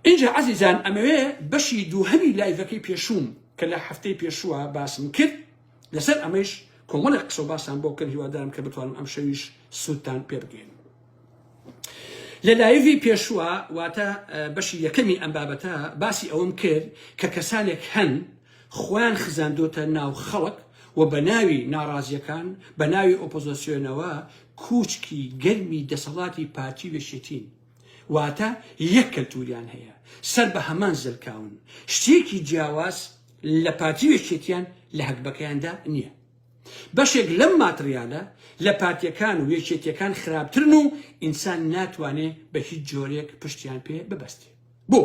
ئینجا عەزیزان ئەمەوێ بەشی دووهەمی لایڤەکەی پێشووم کە لە هەفتەی پێشووە باسم کرد لەسەر ئەمەیش کۆمەڵێک قسە و باسان بۆ بکەن هیوادارم کە بتوانم ئەم شەویش سوودتان پێ بگەێنم. لە لایڤی پێشووە واتە بەشی یەکەمی ئەم بابەتە باسی ئەوەم کرد کە کەسانێک هەن خۆیان خزاندۆتە ناو خەڵک و بە ناوی ناڕازیەکان بە ناوی ئۆپۆزۆسیۆنەوە کوچکی گەرمی دەسەڵاتی پارتی و یەکێتین واتە یەک کەلتوریان هەیە سەر بە هەمان زەلکاون شتێکی جیاواز لە پارتی و یەکێتیان لە هەگبەکەیاندا نییە. بەشێک لەم ماتڕیالە لە پارتیەکان و یەکێتیەکان خراپترن و ئینسان ناتوانێ بە هیچ جۆرێک پشتیان پێ ببەستێ. بۆ؟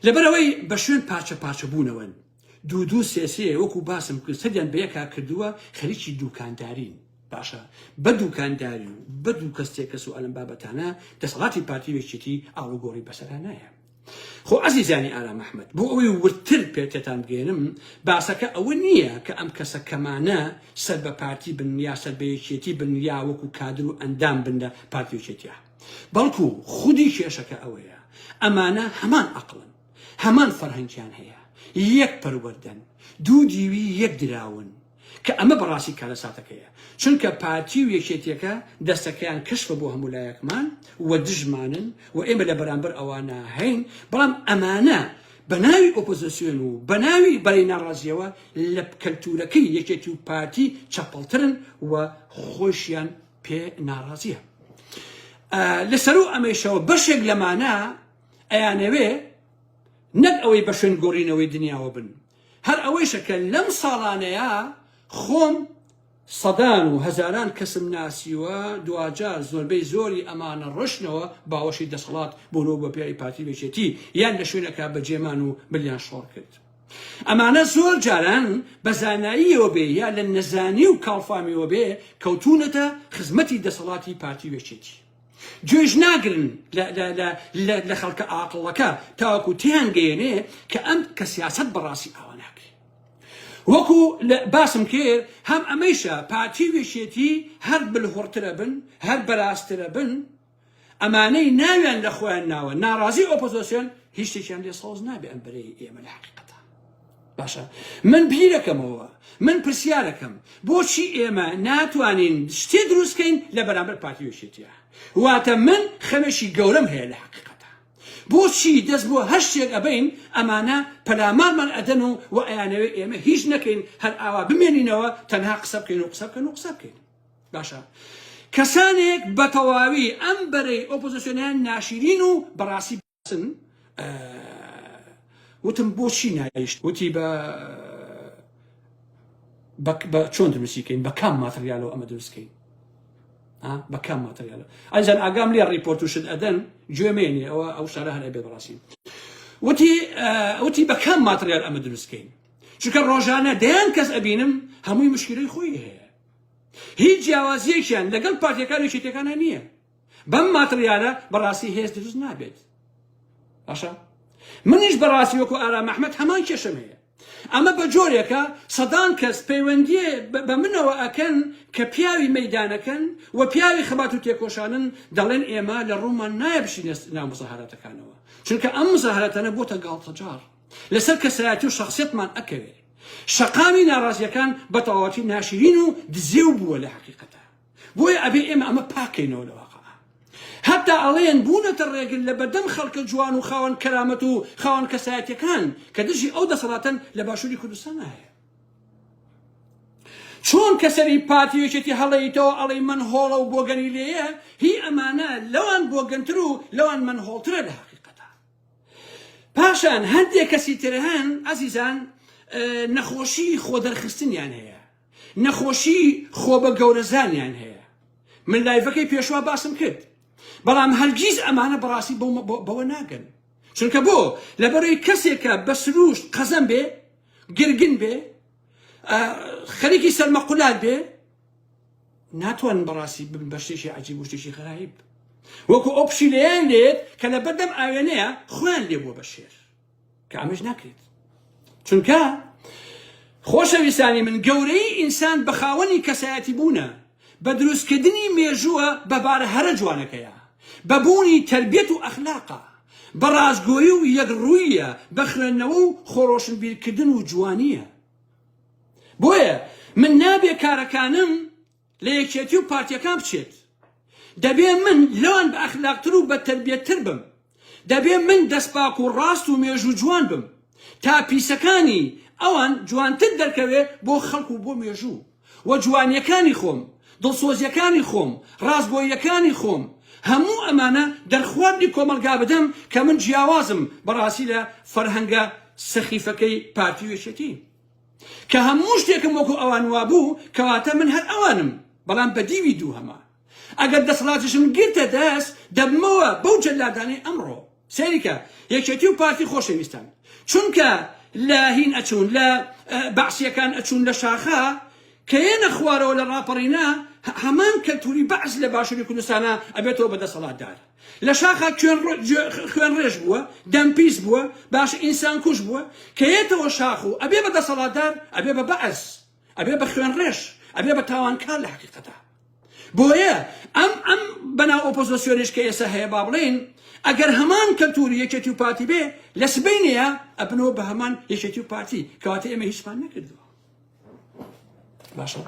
لەبەرئەوەی بە شوێن پارچە پارچە بوونەوەن. دوو دوو سێ سێ وەکو باسم کرد سەریان بە یەکا کردووە خەریکی دووکاندارین. باشە بە دووکانداری و بە دوو کەس تێ کەس و ئەلەم بابەتانە دەسەڵاتی پارتی و یەکێتی ئاڵوگۆڕی بەسەرا نایە. خۆ ئەزیزانی ئارام ئەحمەد بۆ ئەوەی وردتر پێتان بگەێنم باسەکە ئەوە نییە کە ئەم کەسە کەمانە سەر بە پارتی بن یا سەر بە یەکێتی بن یا وەکو کادر و ئەندام بن لە پارتی یەکێتیا بەڵکو خودی کێشەکە ئەوەیە ئەمانە هەمان ئەقڵن هەمان فەرهەنگیان هەیە یەک پەروەردەن دوو دیوی یەک دراون کە ئەمە بەڕاستی کارەساتەکەیە چونکە پارتی و یەکێتیەکە دەستەکەیان کەشفە بۆ هەموو لایەکمان و دژمانن و ئێمە لە بەرامبەر ئەوانە هەین بەڵام ئەمانە بە ناوی ئۆپۆزیسیۆن و بە ناوی بەرەی ناڕازیەوە لە کەلتورەکەی یەکێتی و پارتی چەپەڵترن و خۆشیان پێ ناڕازیە لەسەرو ئەمەیشەوە بەشێک لەمانە ئەیانەوێ نەک ئەوەی بە شوێن گۆڕینەوەی دنیاوە بن هەر ئەوەیشە کە لەم ساڵانەیا خۆم سەدان و هەزاران کەسم ناسیوە، دواجار زۆربەی زۆری ئەمانە ڕۆشتنەوە باوەشی دەسەڵات بوونەوە بە پیاوی پارتی و یەکێتی یان لە شوێنەکا بەجێمان و ملیان شۆڕ کرد. ئەمانە زۆر جاران بە زاناییەوە بێ یا لە نەزانی و کاڵفامیەوە بێ کەوتوونەتە خزمەتی دەسەڵاتی پارتی و یەکێتی. گوێش ناگرن لە خەڵکە ئاقڵەکە تاوەکو تێیان گەیەنێ کە ئەم کە سیاسەت بەڕاستی ئاوا ناکرێ. وەکو باسم کرد هەم ئەمەیشە پارتی و یەکێتی هەر بلهوڕترە بن هەر بەراسترە بن ئەمانەی ناویان لە خۆیان ناوە ناڕازی ئۆپۆزۆسیۆن هیچ شتێکیان لێ سەوز نابێ ئەم بەرەی ئێمە لە حەقیقەتە باشە من بیرەکەمەوە من پرسیارەکەم بۆچی ئێمە ناتوانین شتێ دروستکەین لە بەرامبەر پارتی یەکێتیە واتە من خەمێکی گەورەم هەیە لە حەقیقەتە بۆچی دەست بۆ هەر شتێک ئەبەین ئەمانە پەلامارمان ئەدەن و و ئەیانەوێ ئێمە هیچ نەکەین هەر ئاوا بمێنینەوە تەنها قسە بکەین و قسە بکەن و قسە بکەین باشە کەسانێک بە تەواوی ئەم بەرەی ئۆپۆزیسیۆنیان ناشیرین و بەڕاستی باسن وتم بۆچی نایشت وتی بە بە چۆن دروستیکەین بە کام ماتریالەوە ئەمە دروستکەین بە کام ماتریالە ئەجان ئاگام لێ ڕیپۆرت و شت ئەدەن گوێ مێنێ ئەوە ئەو شارە هەر ئەبێ بەڕاستی وتی وتی بە کام ماتریال ئەمە دروستکەین چونکە ڕۆژانە دەیان کەس ئەبینم هەمووی مشکلەی خۆی هەیە هیچ جیاوازیەکیان لەگەڵ پارتیەکان و یەکێتیەکانە نییە بەم ماتریالە بەڕاستی هێز دروست نابێت باشە منیش بەڕاستی وەکو ئارام ئەحمەد هەمان کێشەم هەیە ئەمە بە جۆرێکە سەدان کەس پەیوەندی بە منەوە ئەکەن کە پیاوی مەیدانەکەن و پیاوی خەبات و تێکۆشانن دەڵێن ئێمە لە ڕوومان نایە بچینە ناو مزاهراتەکانەوە چونکە ئەم مزاهراتانە بۆتە گاڵتەجاڕ لەسەر کەسایەتی و شخصیتمان ئەکەوێ شەقامی ناڕازیەکان بە تەواوەتی ناشرین و دزێو بووە لە حقیقەتە بۆیە ئەبێ ئێمە ئەمە پاکەینەوە لە واقع هەتا ئەڵێن بوونەتە ڕێگر لە بەردەم خەڵکە جوان و خاوەن کەرامەت و خاوەن کەسایەتەکان کە دژی ئەو دەسەڵاتەن لە باشووری کوردستان هەیە چۆن کەسەری پارتی یەکێتی هەڵەیتەوە ئەڵێی من هۆڵە و بۆگەنی لێیە هی ئەمانە لەوان بۆگەنتر و لەوان من هۆڵترە لە حقیقەتە پاشان هەندێک کەسی تر هەن ئازیزان نەخۆشی خۆدەرخستنیان هەیە نەخۆشی خۆ بە گەورەزانیان هەیە من لایڤەکەی پێشوا باسم کرد بەڵام هەرگیز ئەمانە بەڕاستی بەوە ناگەن چونکە بۆ لەبەرەی کەسێکە بە سروشت قەزەم بێ گرگن بێ خەریکی سەرمەقولات بێ ناتوانن بەڕاستی ببن بە شتێکی عەجیب و شتێکی غەرایب وەکو ئەو پشیلەیان لێت کە لە بەردەم ئاوێنەیە خۆیان لێ بووە بە شێر کە ئەمەش ناکرێت چونکە خۆشەویستانی من گەورەی ئینسان بە خاوەنی کەسایەتی بوونە بە دروستکردنی مێژووە بە بارە هەرە جوانەکەیە بە بوونی تربیەت و ئەخلاقە. بە ڕاستگۆیی و یەکڕووییە، بە خوێندنەوە و خۆڕۆشنبیرکردن و جوانییە. بۆیە من نابێ کارەکانم لە یەکێتی و پارتیەکان بچێت. دەبێ من لەوان بە ئەخلاقتر و بە تەربیەتتر بم. دەبێ من دەستپاک و ڕاست و مێژوو جوان بم. تا پیسەکانی ئەوان جوانتر دەرکەوێ بۆ خەڵک و بۆ مێژوو. وە جوانیەکانی خۆم، دڵسۆزیەکانی خۆم، ڕاستگۆییەکانی خۆم، هەموو ئەمانە دەرخواردی کۆمەڵگا بدەم کە من جیاوازم بەڕاستی لە فەرهەنگە سەخیفەکەی پارتی و یەکێتی. کە هەموو شتێکم وەکو ئەوان وابوو، کەواتە من هەر ئەوانم، بەڵام بە دیوی دووهەما. ئەگەر دەسەڵاتیشم گرتە دەست، دەبمەوە بەو جەلادانەی ئەمڕۆ. سەیری کە، یەکێتی و پارتی خۆشەویستان، چونکە لە هین ئەچوون، لە بەعسییەکان ئەچوون لە شاخا، کە یەنە خوارەوە لە ڕاپەڕینا، هەمان کەلتوری بەعس لە باشووری کوردستانا ئەبێتەوە بە دەسەڵاتدار. لە شاخا خوێنڕێژ بووە، دەمپیس بووە، باشە ئینسانکوژ بووە، کە یەتەوە شاخ و ئەبێ بە دەسەڵاتدار، ئەبێ بە بەعس، ئەبێ بە خوێنڕێژ، ئەبێ بە تاوانکار لە حەقیقەتا. بۆیە ئەم ئەم بەناو ئۆپۆزۆسیۆنیش کە ئێستا هەیە با بڵێین ئەگەر هەمان کەلتوری یەکێتی و پارتی بێ لە سبەینێیا ئەبنەوە بە هەمان یەکێتی و پارتی، کەواتە ئێمە هیچمان نەکردووە. باشە.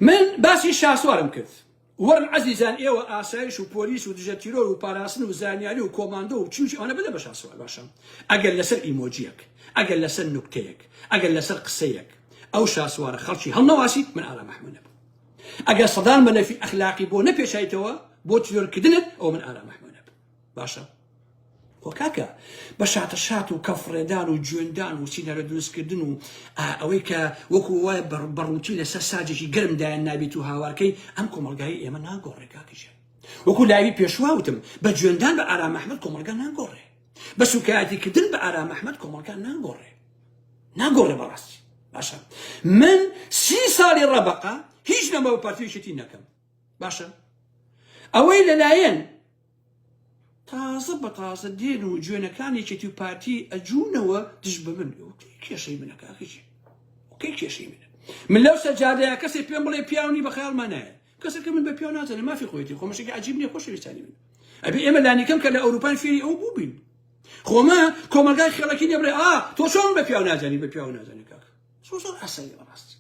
من باسی شاسوارم کرد وەرن عەزیزان ئێوە ئاسایش و پۆلیس و دژە تیرۆر و پاراستن و زانیاری و کۆماندۆ و چی ئەوانە بدە بە شاسوار باشە ئەگەر لەسەر ئیمۆجیەک ئەگەر لەسەر نوکتەیەک ئەگەر لەسەر قسەیەک ئەو شاسوارە خەڵکی هەڵنەواسی من ئارام ئەحمەد نەبوو ئەگەر سەدان مەلەفی ئەخلاقی بۆ نەپێچایتەوە بۆ تیرۆرکردنت ئەو من ئارام ئەحمەد نەبوو باشە خۆ کاکە بە شاتە شات و کەفڕێدان و جوێندان و سیناریۆ دروستکردن و ئەوەی کە وەکو وایە بەڕووتی لەسەر ساجێکی گەرم دایان نابیت و هاوارکەی ئەم کۆمەڵگای ئێمە ناگۆڕێ کاکە گیان وەکو لاوی پێشوا وتم بە جوێندان بە ئارام ئەحمەد کۆمەڵگا ناگۆڕێ بە سوکایەتیکردن بە ئارام ئەحمەد کۆمەڵگا ناگۆڕێ ناگۆڕێ بەڕاستی باشە من سی ساڵی ڕەبەقە هیچ نەمە بە پارتی یەکێتی نەکەم باشە ئەوەی لەلایەن تازە بە تازە دێن و جوێنەکان یەکێتی و پارتی ئەجوونەوە دژ بە من کێشەی منە کاکە گیان کەی کێشەی منە من لەو سەجادەیە کەسێ پێم بڵێ پیاو نی بە خەیاڵمان نایە کەسێکە من بە پیاو نازانێ مافی خۆیەتی خۆمەشێکی عجیب نییە خۆشەویستانی من ئەبێ ئێمە لانیکەم کە لە ئەوروپان فێری ئەو بووبین خۆمە کۆمەلگای خێڵەکی نیە بڵێ ئا تۆ چۆن بە پیاو نازانی بە پیاو نازانی کاکە زۆر زۆر ئاساییە بەڕاستی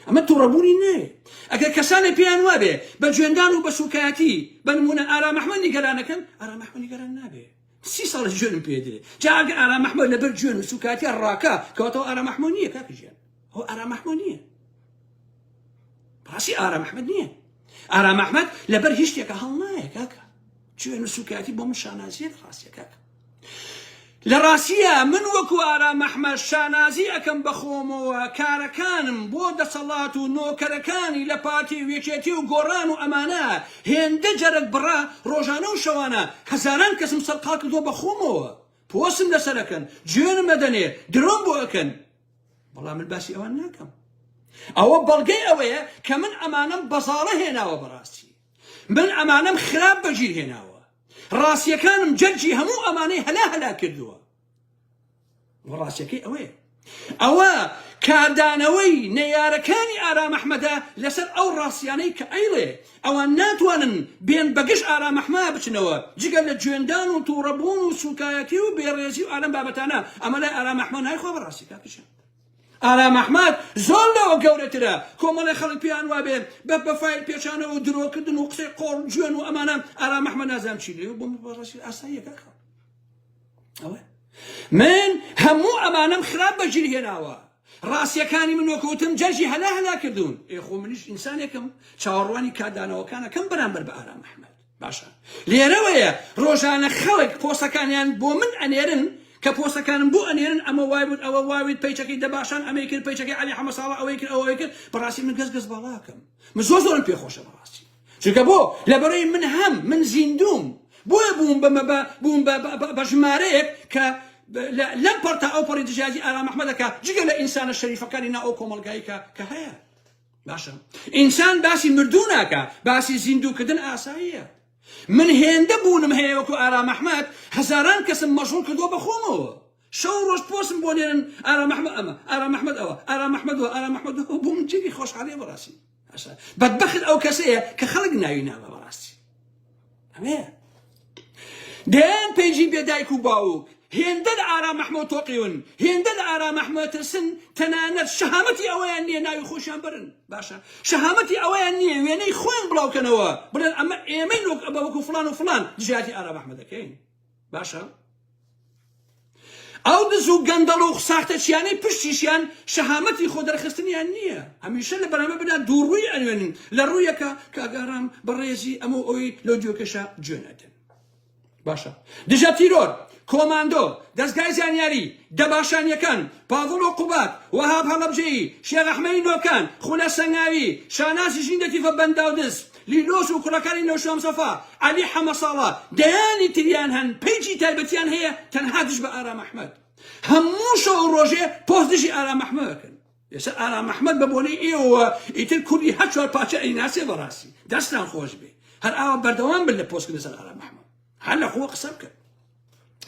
ئەمە توڕەبوونی نایە ئەگەر کەسانێک پێیان وابێ بە جوێندان و بە سوکایەتی بە نمونە ئارام ئەحمەد نیگەرانەکەن ئارام ئەحمەد نیگەران نابێ سی ساڵ جوێنم پێ درێ جا ئەگەر ئارام ئەحمەد لەبەر جوێن و سوکایەتی ڕاکە کەواتەوە ئارام ئەحمەد نییە کاکە گیان ئەو ئارام ئەحمەد نییە بەڕاستی ئارام ئەحمەد نییە ئارام ئەحمەد لەبەر هیچ شتێکە هەڵنایە کاکە جوێن و سوکایەتی بۆ من شانازیە لە ڕاستیە کاکە لە ڕاستیە من وەکو ئارام ئەحمەد شانازی ئەکەم بە خۆمەوە کارەکانم بۆ دەسەڵات و نۆکەرەکانی لە پارتی و یەکێتی و گۆڕان و ئەمانە هێندە جەرگ بڕە ڕۆژانە و شەوانە هەزاران کەسم سەرقاڵ کردووە بە خۆمەوە پۆستم لەسەر ئەکەن جوێنم ئەدەنێ درۆم بۆ ئەکەن بەڵام من باسی ئەوان ناکەم ئەوە بەڵگەی ئەوەیە کە من ئەمانەم بەزاڵە هێناوە بەڕاستی من ئەمانەم خراپ بەگیر هێناوە ڕاستیەکانم جەرگی هەموو ئەمانەی هەلا هەلا کردووە و ڕاستیەکەی ئەوەیە ئەوە کاردانەوەی نەیارەکانی ئارام ئەحمەدە لەسەر ئەو ڕاستیانەی کە ئەیڵێ ئەوان ناتوانن بێن بەگژ ئارام ئەحمە بچنەوە جگە لە جوێندان و تووڕەبوون و سوکایەتی و بێڕێزی و ئالەم بابەتانە ئەمە لای ئارام ئەحمە نایخوا بەڕاستی کاکەشان ئارام ئەحمەد زۆر لەوە گەورەترە کۆمەڵێ خەڵک پێیان وابێ بە بە فایل پێچانەوە و درۆکردن و قسەی قۆڕ و جوێن و ئەمانە ئارام ئەحمەد نازانم چی لێ بۆ من بەڕاستی ئاساییە کاکە ئەوە من هەموو ئەمانەم خراپ بەگیر هێناوە ڕاستیەکانی من وەکوتم جەرگی هەلا هەلا کردوون ئێ خۆ منیش ئینسانێکم چاوەڕوانی کاردانەوەکانەکەم بەرامبەر بە ئارام ئەحمەد باشە لێرەوەیە ڕۆژانە خەڵک پۆستەکانیان بۆ من ئەنێرن کە پۆستەکانم بۆ ئەنێرن ئەمە وای بوت ئەوە واویت پەیچەکەی دەباشان ئەمەی کرد پەیچەکەی عەلی حەمە ساڵح ئەوەی کرد ئەوەی کرد بەڕاستی من گەز گەز باڵاکەم من زۆر زۆرم پێ خۆشە بەڕاستی چونکە بۆ لەبەرەی من هەم من زیندوم بۆیە بووم بە مەبە بووم بە ژمارەیەک کە لەم پەڕ تا ئەو پەڕی دژایەتی ئارام ئەحمەدەکە جگە لە ئینسانە شەریفەکانی نا ئەو کۆمەڵگایی کە کە هەیە باشە ئینسان باسی مردوو ناکا باسی زیندووکردن ئاساییە من هێندە بوونم هەیە وەکو ئارام ئەحمەد هەزاران کەسم مەشغوڵ کردووە بە خۆمەوە شەو ڕۆژ پۆستم بۆ نێرن ئارام ئەحمەد ئەمە ئارام ئەحمەد ئەوە ئارام ئەحمەد ئەوە ئارام ئەحمەد ئەوە بۆ من جێگەی خۆشحاڵیە بەڕاستی. بەدبەخت ئەو کەسەیە کە خەڵک ناوی نابە بەڕاستی ئەمەیە دەیان page ی بێ دایک و باوک هێندە لە ئارام ئەحمەد تۆقیون هێندە لە ئارام ئەحمەد ترسن تەنانەت شەهامەتی ئەوەیان نییە ناوی خۆشیان بەرن باشە شەهامەتی ئەوەیان نییە وێنەی خۆیان بڵاوکەنەوە بڵێن ئەمە ئێمەی وەک بە وەکو فڵان و فڵان دژایەتی ئارام ئەحمەد دەکەین باشە ئەو دز و گەندەڵ و ساختەچیانەی پشتیشیان شەهامەتی خۆ دەرخستنیان نییە هەمیشە لە بەرامبەر بنا دووڕووی ئەنوێنن لە ڕوویەکە کاک ئارام بەڕێزی ئەمە و ئەوی لەو دیوەکەشا جوێن ئەدەن باشە دژە تیرۆر کۆماندۆ دەزگای زانیاری دەباشانیەکان پاڤڵ و قوباد وەهاب هەڵەبجەیی شێخ ئەحمەدی نۆکان خولە سەنگاوی شانازی ژین لەتیفە بەنداودز لیلۆس و کوڕەکانی نەوشیروان مستەفا، عەلی حەمەساڵە، دەیانی تریان هەن page ی تایبەتیان هەیە تەنها دژ بە ئارام ئەحمەد. هەموو شەو و ڕۆژێ پۆست دژی ئارام ئەحمەد ئەکەن. ئێستا ئارام ئەحمەد بە بۆنەی ئێوەوە ئیتر کوردی هەر چوار پارچە ئەیناسێ بەڕاستی. دەستتان خۆش بێ. هەر ئاوا بەردەوام بن لە پۆستکردن لەسەر ئارام ئەحمەد. هەر لە خۆوە قسە بکەن.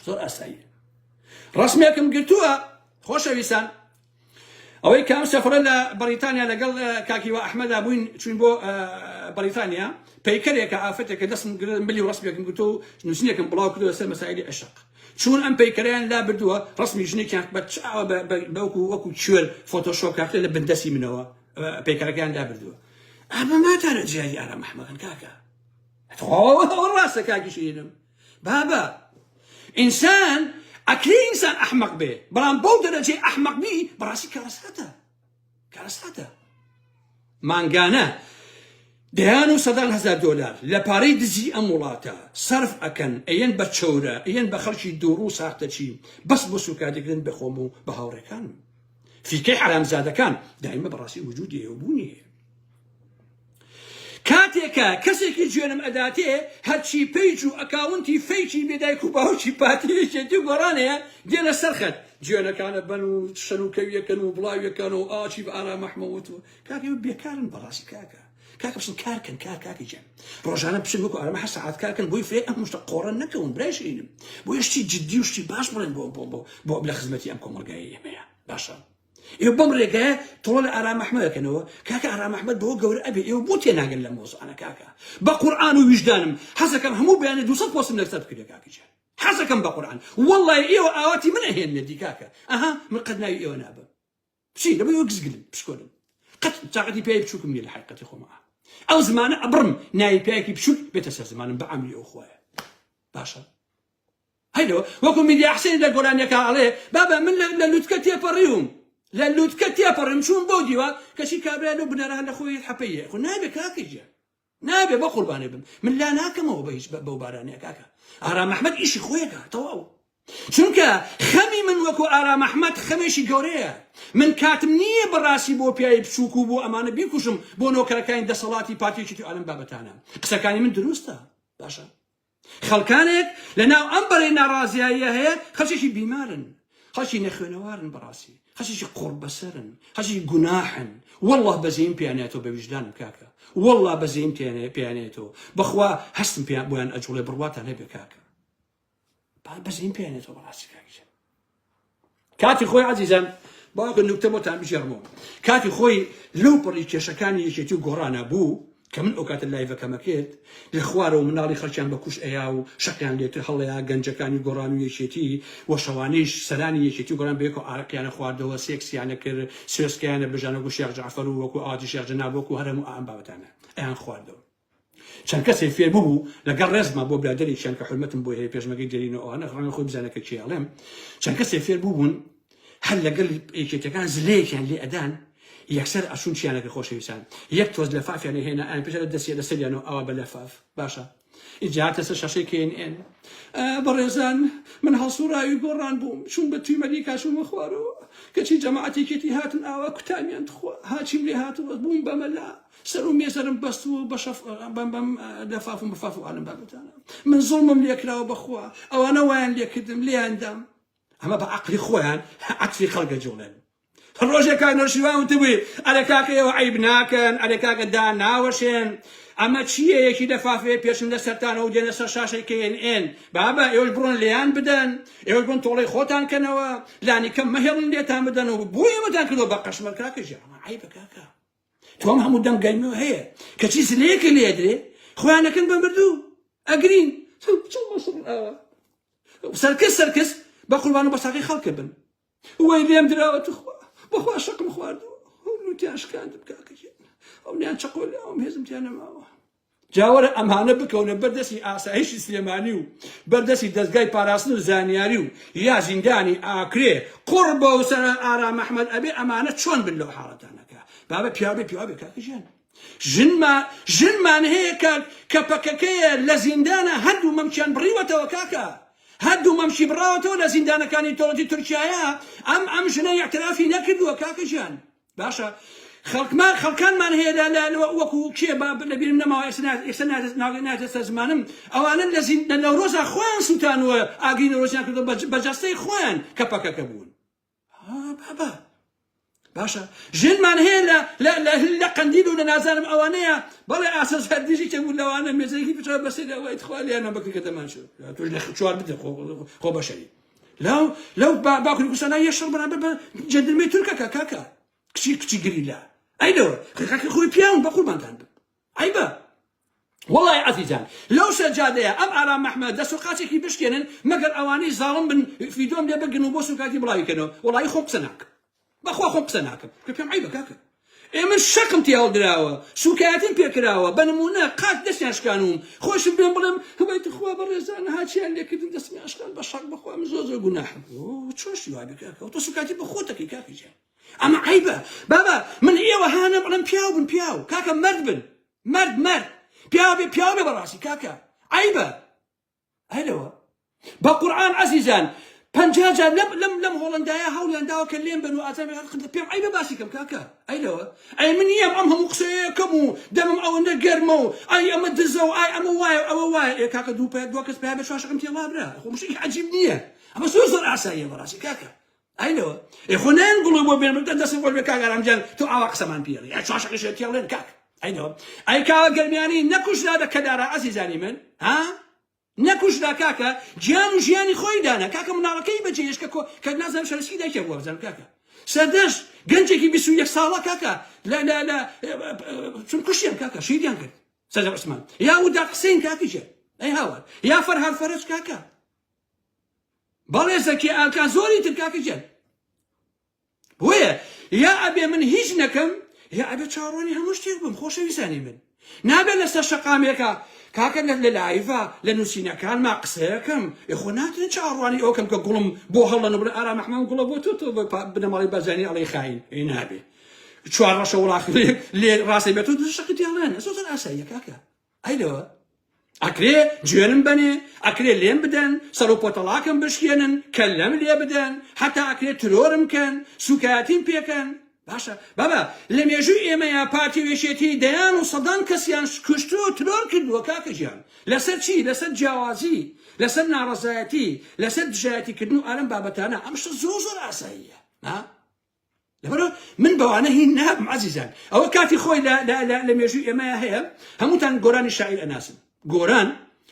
زۆر ئاساییە. ڕەسمێکم گرتووە خۆشەویستان. ئەوەی کە ئەم سەفرە لە بەڕیتانیا لەگەڵ کاک هیوا ئەحمەدا بووین چوین بۆ بەڕیتانیا پەیکەرێکە ئافرەتێکە دەستم ملی و ڕەسمێکم گرتووە و نووسینێکم بڵاو کردەوە سەر مەسایلی عشق چون ئەم پەیکەرەیان لا بردووە ڕەسمی ژنێکیان بە چاوە بەوەکو وەکو کوێر فۆتۆشۆپ کاکە لە بندەستی منەوە پەیکەرەکەیان لا بردووە ئەمە ماتانە جیایی ئارام ئەحمەدن کاکە ئەوە ڕاستە کاکی شیرینم بابە ئینسان ئەکرێ ئینسان ئەحمەق بێ بەڵام بەو دەرەجەی ئەحمەق بی بەڕاستی کارەساتە کارەساتە مانگانە دەیان و سەدان هەزار دۆلار لە پارەی دزی ئەم وڵاتە سەرف ئەکەن ئەیەن بە چەورە ئەیەن بە خەڵکی دووڕوو و ساختەچی بەس بۆ سوکایەتیکردن بە خۆم و بە هاوڕێکانم فیکەی حەرامزادەکان دایمە بەڕاستی وجودی هەیە و بوونی هەیە کاتێکە کەسێکی جوێنم ئەداتێ هەرچی page و account ی fake ی بێ دایک و باوکی پارتی یەکێتی و گۆڕان هەیە دێنە سەر خەت جوێنەکانە بەن و شەن و کەویەکەن و بڵاویەکەن و ئاچی بە ئارام ئەحمە وتوە کاکە ئێوە بێکارن بەڕاستی کاکە کاکە بچن کارکەن کار کاکی گیان ڕۆژانە بچن وەکو ئارامە هەر سەعات کارکەن بۆی فرێ ئەم شتە قۆڕە نەکەون برای شیرینم بۆ شتی جدی و شتی باش بڵێن بۆ بۆ بۆ بۆ لە خزمەتی ئەم کۆمەڵگایەی ئێمەیە باشە ئێوە بەم ڕێگایە تۆڵە لە ئارام ئەحمەد ئەکەنەوە کاکە ئارام ئەحمەد بەوە گەورە ئەبێ ئێوە بۆ تێناگەن لەم مەوزوعانە کاکە بە قورئان و ویژدانم حەزەکەم هەموو بەیانی 200 پۆستم لەسەر بکرێ کاکە گیان حەزەکەم بە قورئان وەڵڵای ئێوە ئاواتی من ئەهێننە دی کاکە ئەها من قەت ناوی ئێوە نابەم چی لەبەر ئێوە گزگلن پشکۆلن قەت تاقەتی پیاوی بچووکم نییە لە حەقیقەتی خۆمە ئەو زمانە ئەبڕم ناوی پیاوێکی بچووک بێتە سەر زمانم بە ئەمری ئەو خوایە باشە هەیلۆ وەکو میدیا حسێن لە گۆرانیەکە ئەڵێ بابە من لە لوتکە تێپەڕیوم لە لوتکە تێپەڕیم چوون بۆ دیوە کەچی کابرا لەو بنارە لە خۆی حەپەیە خۆ نابێ کاکە گیان نابێ بە قوربانێ بم من لا ناکەمەوە بە هیچ بەو بارانەیە کاکە ئارام ئەحمەد ئیشی خۆیەکە تەواو چونکە خەمی من وەکو ئارام ئەحمەد خەمێکی گەورەیە من کاتم نییە بەڕاستی بۆ پیاوی بچووک و بۆ ئەمانە بیکوژم بۆ نۆکەرەکانی دەسەڵاتی پارتیەکی تو ئالم بابەتانە قسەکانی من دروستە باشە خەڵکانێک لە ناو ئەم بەرەی ناڕازیاییە هەیە خەڵکێکی بیمارن خەڵکی نەخوێنەوارن بەڕاستی خەڵکێکی قوڕبەسەرن خەڵکی گوناحن والله بەزەیم پێیانێتەوە بە ویژدانم کاکە والله بەزەیم پێیانێتەوە بەخوا هەستم پێیان بۆیان ئەجوڵێ بڕواتان هەبێ کاکە بەزەیم پێیانێتەوە بەڕاستی کاکە کاتی خۆی عەزیزان باوەکە نوکتە بۆتان بگێڕمەوە کاتی خۆی لەو پەڕی کێشەکانی یەکێتی و گۆڕانە بوو کە من ئەو کاتە live ەکەمە کرد لە خوارەوە مناڵی خەڵکیان بە کوش ئەیا و شەقیان لێتر هەڵەیا گەنجەکانی گۆڕان و یەکێتی و شەوانەیش سەرانی یەکێتی و گۆڕان بەیەکەوە ئارەقیانە خواردەوە سێکسیانە کرد سوێسکەیانە بژانە وەکو شێخ جەعفەر و وەکو ئاتی شێخ جەناب وەکو هەر هەموو ئەم بابەتانە ئەیان خواردەوە چەند کەسێ فێر ببوو لەگەڵ ڕێزما بۆ برادەرێکیان کە حورمەتم بۆی هەیە پێشمەرگەی دێرینە ئەوانە ڕەنگە خۆی بزانێت کە کێ ئەڵێم چەند کەسێ فێر بووبوون هەر لەگەڵ یەکێتەکان زلەیەکیان لێ ئەدان یەکسەر ئەچوون چیانەکە خۆشەویستان یەک تۆز لەفافیان هێنا ئەیان پێش لە دەسیە لەسەریان و ئەوە بە لەفاف باشە ئینجا هاتە سەر شاشەی KNN بەڕێزان من هەڵسوڕاوی گۆڕان بووم چوون بە توی مەریکا چوومە خوارەوە کەچی جەماعەتێکێتی هاتن ئاوا کوتامیان تخوا هاچیم لێ هاتووە بووم بە مەلا سەر و مێزەرم بەستووە و بەشەف بەم بەم لەفاف و مفاف و ئالم بابەتانە من زوڵمم لێکراوە بەخوا ئەوانە وایان لێکردم لێیان دام ئەمە بە عەقلی خۆیان عەکسی خەڵکە جوڵێن ڕۆژێک کاک نەوشیروان وتبووی ئەرێ کاکە ئێوە عەیب ناکەن ئەرێ کاکە دا ناوەشێن ئەمە چییە یەکی لەفافەیە پێشن لە سەرتانەوە و دێنە سەر شاشەی KNN بابە ئێوەش بڕۆن لێیان بدەن ئێوەش بڕۆن تۆڵەی خۆتان کەنەوە لانی کەم مەهێڵن لێتان بدەن و بۆ ئێمەتان کردووە بە قەشمەر کاکە ژیان ئەمە عەیبە کاکە. تۆ ئەم هەموو دەم گەرمیەوە هەیە کەچی زلەیەکە لێدرێ خۆیان ئەکەن بە مردوو ئەگرین سەرکەس سەرکەس بە قوربان و بەساقی خەڵکە بن وەی لێم دراوە توخوا بەخوا شەقم خواردووە لوتیان شکاندم کاکە گیان ئەو نیان چەقۆ لەوم هێزم تیا نەماوە جاوەرە ئەمانە بکەونە بەردەستی ئاسایشی سلێمانی و بەردەستی دەستگای پاراستن و زانیاری و یا زیندانی ئاکرێ قوڕ بەو سەر ئارام ئەحمەد ئەبێ ئەمانە چۆن بن لەو حاڵەتانەکە بابە پیاوێ پیاوێ کاکە گیان ژنما ژنمان هەیە کە کە پەکەکەیە لە زیندانە هەردوو مەمکیان بڕیوەتەوە کاکە هەردوو مەمکی بڕاوەتەوە لە زیندانەکانی دەوڵەتی تورکیایە ئەم ئەم ژنە ئیعترافی نەکردووە کاکە گیان باشە خەڵکمان خەڵکانمان هەیە لە لە وەکو کێ با لەبیرم نەماوە ئێستا ئێستا ناتە سەر زمانم ئەوانە لە زین لە نەورۆزا خۆیان سووتانوە ئاگری نەورۆزیان کردووە بە جەستەی خۆیان کە پەکەکە بوون بابا باشە ژنمان هەیە لە لە لە لە قەندیل و لە نازانم ئەوانەیە بەڵێ ئاسە زەردیژی کە بوو لەوانە مێزێکی بچوە بەسەر ئەوەی تخوا لێیان بکرد کە دەمان شو تۆش لە چوار بدە خۆ خۆ بەشەری لەو لەو باکوری کوردستانە یە شەڕ بەرامبەر بە جەندرمەی تورکەکە کاکە کچی کچی گریلا ئەی لەوە کاکە خۆی پیاون بە قوربانتان بن عەیبە وەڵای عەزیزان لەو سەجادەیە ئەم ئارام مەحمەد دەست و قاچێکی بشکێنن مەگەر ئەوانەی زاڵم بن فیدۆم لێ بگرن و بۆ سوکاتی بڵاوی کەنەوە وەڵایی خۆم قسە ناکەم بەخوا خۆم قسە ناکەم کە پێم عەیبە کاکە ئێ من شەقم تێ هەڵدراوە سوکایەتیم پێکراوە بە نمونە قاچ دەستیان شکانوم خۆشم بێم بڵێم هەبای تخوا بەڕێزان هاچیان لێکردن دەستمیان شکان بە شەق بەخوا من زۆر زۆر گوناحم چۆن شتی وابێ کاکە تۆ سوکاتی بە خۆتەکەی کاکە گیان ئەمە عەیبە بابە من ئێوە هانم بڵێم پیاو بن پیاو کاکە مەرد بن مەرد مەرد پیاو بێ پیاو بێ بەڕاستی کاکە عەیبە ئەلەوە بە قورئان عەزیزان پەنجا جار لەم لەم لەم هۆڵندایە هەوڵیان داوە کە لێم بن و ئازار پێم عەیبە باسی کەم کاکە ئەی لەوە ئەی من یەم ئەم هەموو قسەیەکەم و دەمم ئەوەندە گەرمە و ئەی ئەمە دزە و ئای ئەمە وایە ئەوە وایە ئێ کاکە دوو پێ دوو کەس پێ بە شاشەکەم تێڵا برا خۆ مشتێکی عەجیب نییە ئەمە زۆر زۆر ئاساییە بەڕاستی کاکە ئەی لەوە ئێ خۆ نایەن گوڵی بۆ بێن بڵێن دەستت خۆش بێ کاک ئارام گیان تۆ ئاوا قسەمان پێڵی ئەی چواشەکەش تێڵێن کاک ئەی لەوە ئەی کاوە گەرمیانی نەکوژرا لە کەدارا ئەزیزانی من ها نەکوژرا کاکە گیان و ژیانی خۆی دانا کاکە مناڵەکەی بەجێهێشت کە کە نازانم شەرسکی دایکیا بووە بزانم کاکە سەردەشت گەنجێکی 21 ساڵە کاکە لە لە لە چون کوشتیان کاکە شەهیدیان کرد سەردار عوسمان یا ودا حسین کاکە گیان ئەی هاوار یا فەرهاد فەرەج کاکە بەڵێ زەکی ئاکا زۆری تر کاکە گیان بۆیە یا ئەبێ من هیچ نەکەم یا ئەبێ چاوەڕوانی هەموو شتێک بم خۆشەویستانی من نابێت لەسەر شەقامێکە کاکە لە لە live ا لە نووسینەکانما قسەیەکەم خۆ ناتوانین چاوەڕوانی ئەوکەم کە گوڵم بۆ هەڵەن بڵێ ئارام ئەحمەد گوڵە بۆ تۆ تۆ بنەماڵەی بەرزانی ئەڵێ خاین ئەی نابێ چوار ڕەشە وڵاخ لێ ڕاستەی بێت تۆ شەقی تیاڵێن زۆر زۆر ئاساییە کاکە ئەی لەوە ئەکرێ جوێنم بەنێ، ئەکرێ لێم بدەن، سەر و پۆتەڵاکم بشکێنن، کەللەم لێ بدەن، حەتا ئەکرێ ترۆرم کەن، سوکایەتیم پێکەن. باشە بابە لە مێژووی ئێمەیا پارتی و یەکێتی دەیان و سەدان کەسیان کوشتووە و ترۆر کردووە کاکە گیان. لەسەر چی؟ لەسەر جیاوازی، لەسەر ناڕەزایەتی، لەسەر دژایەتی کردن و ئالەم بابەتانە. ئەم شتە زۆر زۆر ئاساییە. ها؟ لەبەرئەوە من بەوانە هین نابم عەزیزان ئەوە کاتی خۆی لە لە لە لە مێژووی ئێمەیا هەیە هەمووتان گۆرانی شاعیر ئەناسن گۆران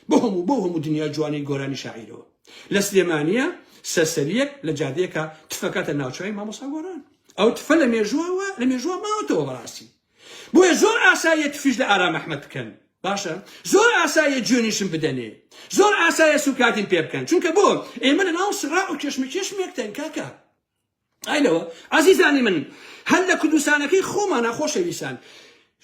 بۆ هەموو بۆ هەموو دنیا جوانی گۆرانی شاعیرەوە لە سلێمانیە سەرسەریەک لە جادەیەکە تفەکاتە ناوچوی مامۆستا گۆران ئەو تفە لە مێژووەوە لە مێژووە ماوەتەوە بەڕاستی بۆیە زۆر ئاساییە تفیش لە ئارام ئەحمەد بکەن باشە زۆر ئاساییە جوێنیشم بدەنێ زۆر ئاسایە سوکاتیم پێ بکەن چونکە بۆ ئێمە لە ناو سڕا و کێشمەکێشمێکتەن کاکە ئای لەوە ئازیزانی من هەر لە کوردستانەکەی خۆمانە خۆشەویستان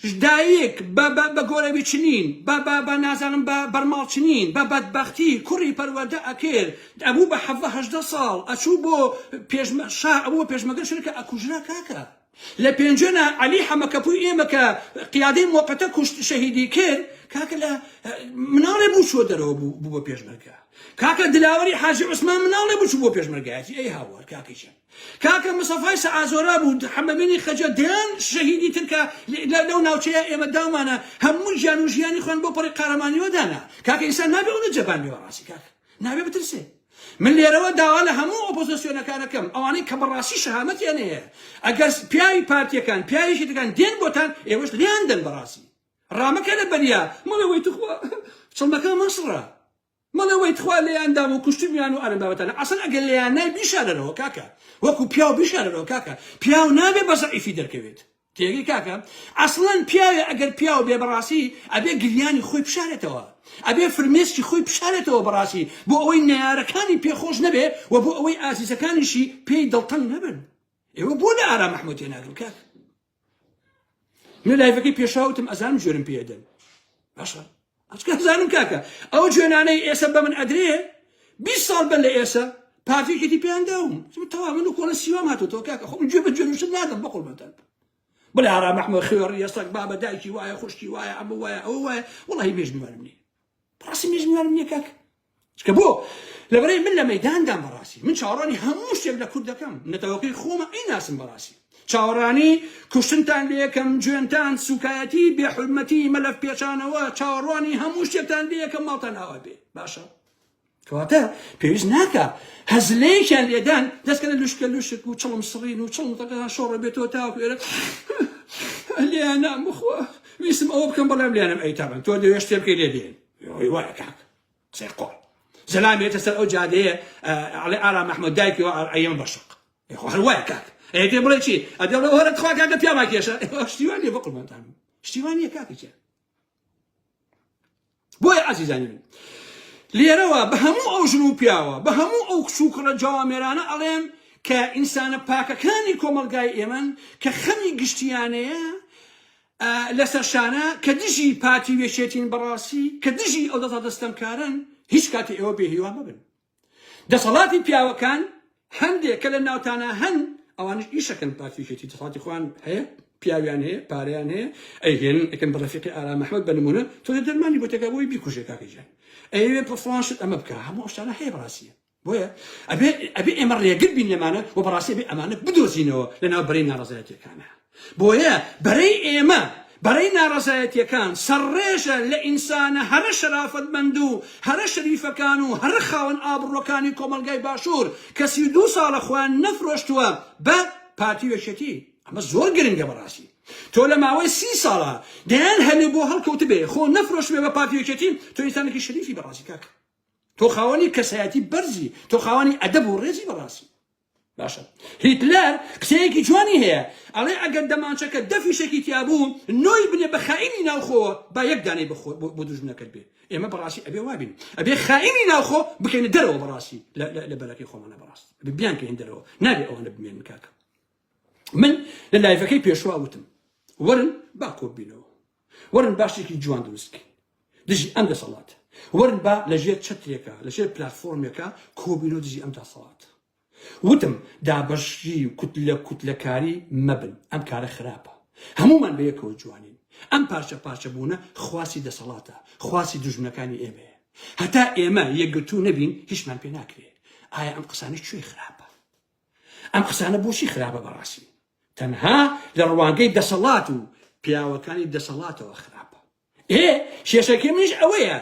دایک بە بە بە گۆرەوی چنین بە بە بە نازانم بە بەرماڵ چنین بە بەدبەختی کوڕی پەروەردە ئەکرد ئەبوو بە حەڤە 18 ساڵ ئەچوو بۆ پێشمە شار ئەبوو بە پێشمەگە شرکە ئەکوژرا کاکە لە پێنجوێنە عەلی حەمەکەپوی ئێمە کە قیادەی مۆقەتە کوشت شەهیدی کرد کاکە لە مناڵێ بوو چووە دەرەوە بوو بوو بە پێشمەرگە کاکە دلاوەری حاجی عوسمان مناڵێ بوو چوو بۆ پێشمەرگایەتی ئەی هاوار کاکەی چەند کاکە مستەفای سەعازۆرا بوو حەمەمینی خەجە دەیان شەهیدی تر کە لەو ناوچەیە ئێمە داومانە هەموو گیان و ژیانی خۆیان بۆ پەڕی قارەمانیەوە دانا کاکە ئینسان نابێ ئەوەندە جەبان بێ بەڕاستی کاکە نابێ بترسێ من لێرەوە داوا لە هەموو ئۆپۆزسیۆنەکانەکەم ئەوانەی کە بەڕاستی شەهامەتیان هەیە ئەگەر پیاوی پارتیەکان پیاوی یەکێتیەکان دێن بۆتان ئێوەش لێیان دەن بەڕاستی ڕامەکە لە بەریا مەڵێ وەی توخوا چڵمەکە مەسڕە مەڵێ وەی تخوا لێیان دام و کوشتمیان و ئەرم بابەتانە ئەسڵ ئەگەر لێیان نای بیشارەرەوە کاکە وەکو پیاو بیشارەرەوە کاکە پیاو نابێ بە زەعیفی دەرکەوێت. تێگەی کاکە ئەسڵەن پیاوێ ئەگەر پیاو بێ بەڕاستی ئەبێ گریانی خۆی بشارێتەوە ئەبێ فرمێسکی خۆی بشارێتەوە بەڕاستی بۆ ئەوەی نەیارەکانی پێخۆش نەبێ و بۆ ئەوەی ئازیزەکانیشی پێی دڵتەنگ نەبن ئێوە بۆ لە ئارام ئەحمەد تێناگەن کاک من لایڤەکەی پێشاوتم ئەزانم جوێنم پێ دەن باشە ئەچکە ئەزانم کاکە ئەو جوێنانەی ئێسە بە من ئەدرێ 20 ساڵ بەر لە ئێسە پارتیەکێتی پێیان داوم تەواو من و کۆڵە سیوام هاتووەتەوە کاکە خۆم گوێ بە جوێنوشت نادەم بە قوربانتان بڵێ ئارام ئەحمەد خوێڕی ئێستا بابە دایکی وایە خوشکی وایە ئەمە وایە ئەوە وایە وەڵی مێژ میوانم نییە بەڕاستی مێژ میوانم نییە کاک چکە بۆ لەبەرەی من لە مەداندام بەڕاستی من چاوەڕوانی هەموو شتێک لە کورد دەکەم نەتەوەکەی خۆمە ئەی ناسم بەڕاستی چاوەڕانی کوشتنتان لێکەم جوێنتان سوکایەتی بێحورمەتی مەلەف پێچانەوە چاوەڕوانی هەموو شتێکتان لێکەم ماڵتان ئاوا بێ باشە کەواتە پێویست ناکە هەزلەیەکیان لێدان دەستکەنە لوشکە لوشک و چڵم سڕین و چڵم تەکەان شۆڕە بێتەوە تاوەکو ئێرە لێیان بخوا ویستم ئەوە بکەم بەڵام لێیانم ئەی تابان تۆ دەوێ شتێ بکەی لێ دێن وایە کاک قسەی قۆڕ زەلام ێتە سەر ئەو جادەیە ئەڵێ ئارام ئەحمەد دایکی و ئەیەم بەشق خۆ هەر وایە کاک ئەی دێ بڵێ چی ئەدێ بڵێ وەرە تخوا کاکە پیاما کێشە شتیوان نییە بە قوربانتان شتیوان نییە کاکە گیان بۆیە ئازیزانی من لێرەوە بە هەموو ئەو ژن و پیاوە بە هەموو ئەو کچ و کوڕە جوامێرانە ئەڵێم کە ئینسانە پاکەکانی کۆمەڵگای ئێمەن کە خەمی گشتیانەیە لەسەر شانە کە دژی پارتی و یەکێتین بەڕاستی کە دژی ئەو دەسەڵاتە ستەمکارەن هیچ کاتێ ئێوە بێ هیوا مەبن دەسەڵاتی پیاوەکان هەندێک کە لە ناوتانە هەن ئەوانش ئیشەکەن پارتی یەکێتی دەسەڵاتی خۆیان هەیە پیاویان هەیە پارەیان هەیە ئەیهێنن ئەکەن بە ڕەفیقی ئارام ئەحمەد بە نمونە تۆ دەرمانی بۆ تێکا بۆی بیکوژێ کاکە گیان ئەیەوێ فڵان شت ئەمە بکە هەموو ئەو شتانە هەیە بەڕاستیە بۆیە ئەبێ ئەبێ ئێمە ڕێگر بین لەمانە و بەڕاستی ئەبێ ئەمانە بدۆزینەوە لەناو بەرەی ناڕەزایەتیەکانە بۆیە بەرەی ئێمە بەرەی ناڕەزایەتیەکان سەرڕێژە لە ئینسانە هەرە شەرافەتمەند و هەرە شەریفەکان و هەرە خاوەن ئابڕوەکانی کۆمەڵگای باشوور کە 32 ساڵە خۆیان نەفرۆشتووە بە پارتی و یەکێتی ئەمە زۆر گرنگە بەڕاستی تۆ لە ماوەی سی ساڵە دەیان هەلێ بۆ هەڵکەوتبێ خۆ نەفرۆشتبێ بە پارتی و یەکێتی تۆ ئینسانێکی شەریفی بەڕاستی کاکە تۆ خاوەنی کەسایەتی بەرزی تۆ خاوەنی ئەدەب و ڕێزی بەڕاستی باشە هیتلەر قسەیەکی جوانی هەیە ئەڵێ ئەگەر دەمانچەکە دە فیشەکی تیا بوو نۆی بنێ بە خائینی ناوخۆ با یەک دانەی بخۆ بۆ دوژمنەکەت بێ ئێمە بەڕاستی ئەبێ وابین ئەبێ خائینی ناوخۆ بکەینە دەرەوە بەڕاستی لە بەرەکەی خۆمانە بەڕاست ئەبێ بیانکەین دەرەوە نابێ ئەوانە بمێنن کاکە من لە لایڤەکەی پێشوا وتم وەرن با کۆبینەوە وەرن باشێکی جوان دروست بکەین دژی ئەم دەسەڵات وەرن با لەژێر چەترێکە لەژێر پلاتفۆرمێکە کۆبینەوە دژی ئەم دەسەڵات وتم دابەشی و کوتلە کوتلەکاری مەبن ئەم کارە خراپە هەمومان بە یەکەوە جوانین ئەم پارچە پارچە بوونە خواسی دەسەڵاتە خواسی دوژمنەکانی ئێمەیە هەتا ئێمە یەکگرتوو نەبین هیچمان پێ ناکرێ ئایا ئەم قسانە کوێ خراپە ئەم قسانە بۆچی خراپە بەڕاستی تەنها لە ڕوانگەی دەسەڵات و پیاوەکانی دەسەڵاتەوە خراپە ئێ کێشەکەی منیش ئەوەیە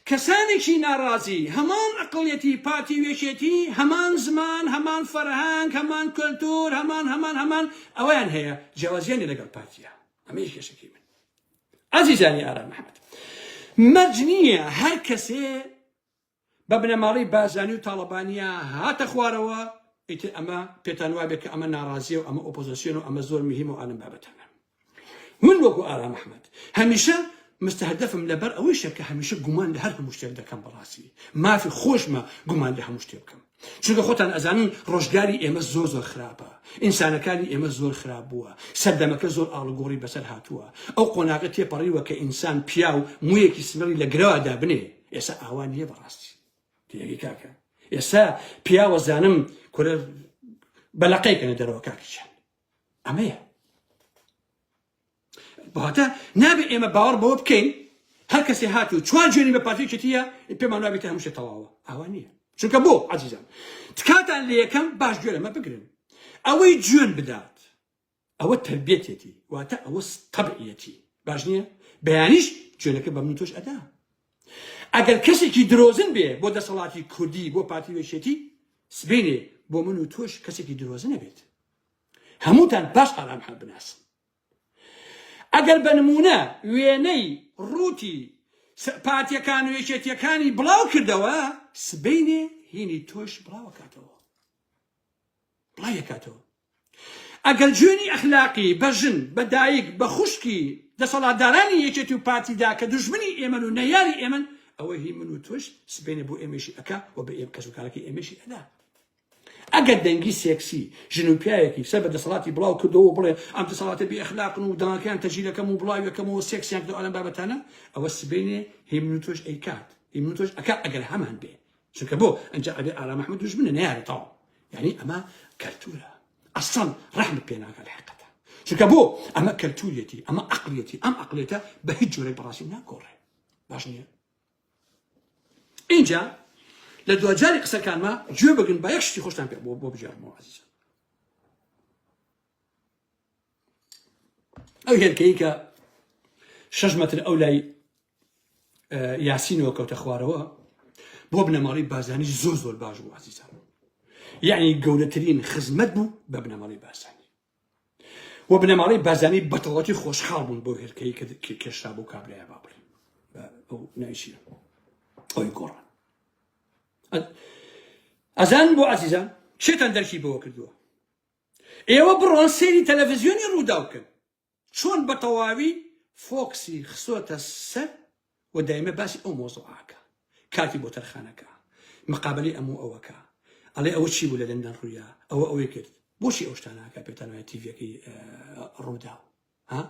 کەسانێکی ناڕازی هەمان ئەقڵیەتی پارتی و یەکێتی هەمان زمان هەمان فەرهەنگ هەمان کەلتور هەمان هەمان هەمان ئەوەیان هەیە جیاوازیان لەگەڵ پارتیە ئەمەیە کێشەکەی من ئازیزانی ئارام ئەحمەد مەرج نییە هەر کەسێ بە بنەماڵەی بارزانی و تاڵەبانیە هاتە خوارەوە، ئیتر ئەمە پێتان وابێ کە ئەمە ناڕازیە و ئەمە ئۆپۆزسیۆن و ئەمە زۆر مهمە و ئالەم بابەتانە. من وەکو ئارام ئەحمەد هەمیشە مستهدفم لەبەر ئەوەیشە کە هەمیشە گومان لە هەر هەموو شتێک دەکەم بەڕاستی مافی خۆشمە گومان لە هەموو شتێک بکەم چونکە خۆتان ئەزانن ڕۆژگاری ئێمە زۆر زۆر خراپە ئینسانەکانی ئێمە زۆر خراپ بووە سەردەمەکە زۆر ئاڵوگۆڕی بەسەر هاتووە ئەو قۆناغە تێپەڕیوە کە ئینسان پیاو مویەکی سمێڵی لە گرەوە دابنێ ئێستا ئاوا نییە بەڕاستی تێگەی کاکە ئێستا پیاوە زانم کورە بەلەقەی کەنە دەرەوە کاکیان ئەمەیە بەواتە نابێ ئێمە باوەڕ بەوە بکەین هەر کەسێ هات و چوار جوێنی بە پارتی یەکێتیە پێمان وابێت هەموو شتێ تەواوە ئاوا نییە چونکە بۆ عەزیزان تکاتان لە یەکەم باش گوێ لەمە بگرن ئەوەی جوێن بدات ئەوە تربیەتێتی واتە ئەوە تەبعیەتی باش نییە بەیانیش جوێنەکە بە من تۆش ئەدا ئەگەر کەسێکی درۆزن بێ بۆ دەسەڵاتی کوردی بۆ پارتی وێشێتی سبینێ بۆ من و تۆش کەسێکی درۆزنە بێت هەمووتان باش ئارام حەل بناسن ئەگەر بە نمونە وێنەی ڕووتی پارتیەکان و یەکێتیەکانی بڵاو کردەوە سبەینێ هینی تۆش بڵاوەکاتەوە بڵاویەکاتەوە. ئەگەر جوێنی ئەخلاقی بە ژن، بە دایک، بە خوشکی دەسەڵاتدارانی یەکێتی و پارتی دا کە دوژمنی ئێمەن و نەیاری ئێمەن، ئەوە هی من و تۆش سبەینێ بۆ ئێمەیشی ئەکا و بە ئێم کەسوکارەکەی ئێمەیشی ئەدا. ئەگەر دەنگی سێکسی ژن و پیاوێکی سەر بە دەسەڵاتی بڵاو کردەوە و بڵێ ئەم دەسەڵاتە بێ ئەخلاقن و دەنگەکەیان تەسجیلەکەم و بڵاویەکەمەوە سێکسیان کردو ئەلەم بابەتانە، ئەوە سبەینێ هی من و تۆش ئەیکات، هی من و تۆش ئەکا ئەگەر هەمان بێ. چونکە بۆ ئەنجا ئەبێ ئارام ئەحمەد دوژمنە نەیارە تەواو یعنی ئەمە کەلتورە ئەسڵەن ڕەحمت پێ ناکات لە حەقیقەتە چونکە بۆ ئەمە کەلتوریەتی ئەمە عەقڵیەتی ئەم عەقڵیەتە بە هیچ جۆرێک بەڕاستی ناگۆڕێ باش نییە اینجا لە دواجاری قسەکانما گوێ بگرن با یەک شتی خۆشتان پێ بۆ بۆ بگێڕمەوە عەزیزان ئەو هێلکەی کە شەش مەتر ئەو لای یاسینەوە کەوتە خوارەوە بۆ بنەماڵی بازانی زۆر زۆر باش بوو عزیزان یعنی گەورەترین خزمەت بوو بە بنەماڵی بازانی و بنەماڵی بازانی بەتەواتی خۆشحاڵ بوون بۆ هێلکەی کە کێشرا بۆ کابرایە با بڵێ ئەو نایشیە ئەوی گۆڕان ئەزان بۆ عزیزان شێتان دەرکی بەوە کردووە ئێوە بڕۆن سەیری تەلەفزیۆنی ڕووداو بکەن چۆن بە تەواوی focus ی خسۆتە سەر و دایمە باسی ئەو مۆزوعاکە کاتی بۆ تەرخانەکە مقابلی ئەم و ئەوەکە ئەڵێ ئەوە چی بوو لە لەندەن ڕوویا ئەوە ئەوەی کرد بۆچی ئەو شتاناکە پێتان وایە تیڤەکەی ڕووداو ها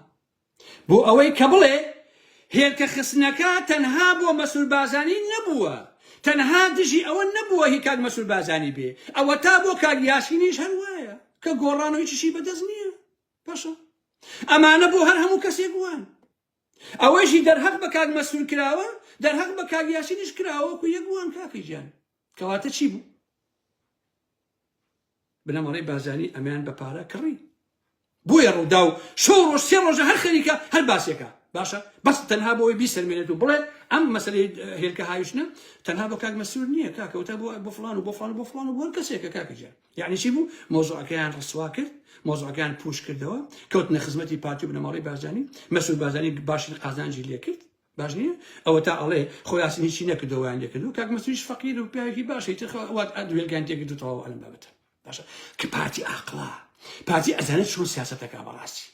بۆ ئەوەی کە بڵێ هێلکە خستنەکە تەنها بۆ مەسرور بارزانی نەبووە، تەنها دژی ئەوە نەبووە هی کاک مەسرور بارزانی بێ، ئەوەتا بۆ کاک یاسینیش هەر وایە کە گۆڕان و هیچیشی بەدەست نییە. باشە ئەمانە بۆ هەر هەموو کەسێک وان. ئەوەیشی دەرهەق بە کاک مەسرور کراوە، دەرهەق بە کاک یاسینیش کراوە وەکو یەک وان کاکە گیان. کەواتە چی بوو؟ بنەماڵەی بارزانی ئەمەیان بە پارە کڕی بۆیە ڕووداو شەو ڕۆژ سێ ڕۆژە هەر خەریکە هەر باسێکە باشە بەس تەنها بۆی بیسەلمێنێت و بڵێت ئەم مەسلەی هێلکە هاویشتنە تەنها بۆ کاک مەسرور نییە کاکەوتە بۆ بۆ فلان و بۆ فلان و بۆ فلان و بۆ هەر کەسێکە کاکە گیان یعنی چی بوو مۆزوعەکەیان ڕسوا کرد مۆزوعەکەیان پوش کردەوە کەوتنە خزمەتی پارتی و بنەماڵەی بارزانی مەسرور بارزانی باشترین قازانجی لێکرد باش نییە ئەوە تا ئەڵێ خۆ یاسین هیچی نەکردەوە وایان لێکردو کاک مەسروریش فەقیر و پیاوێکی باشە ئیتر خوا وات دوێلگان تێکرد و تەواو ئەلم بابەتە باشە کە پارتی ئاقڵە پارتی ئەزانێت چۆن سیاسەتەکە بەڕاستی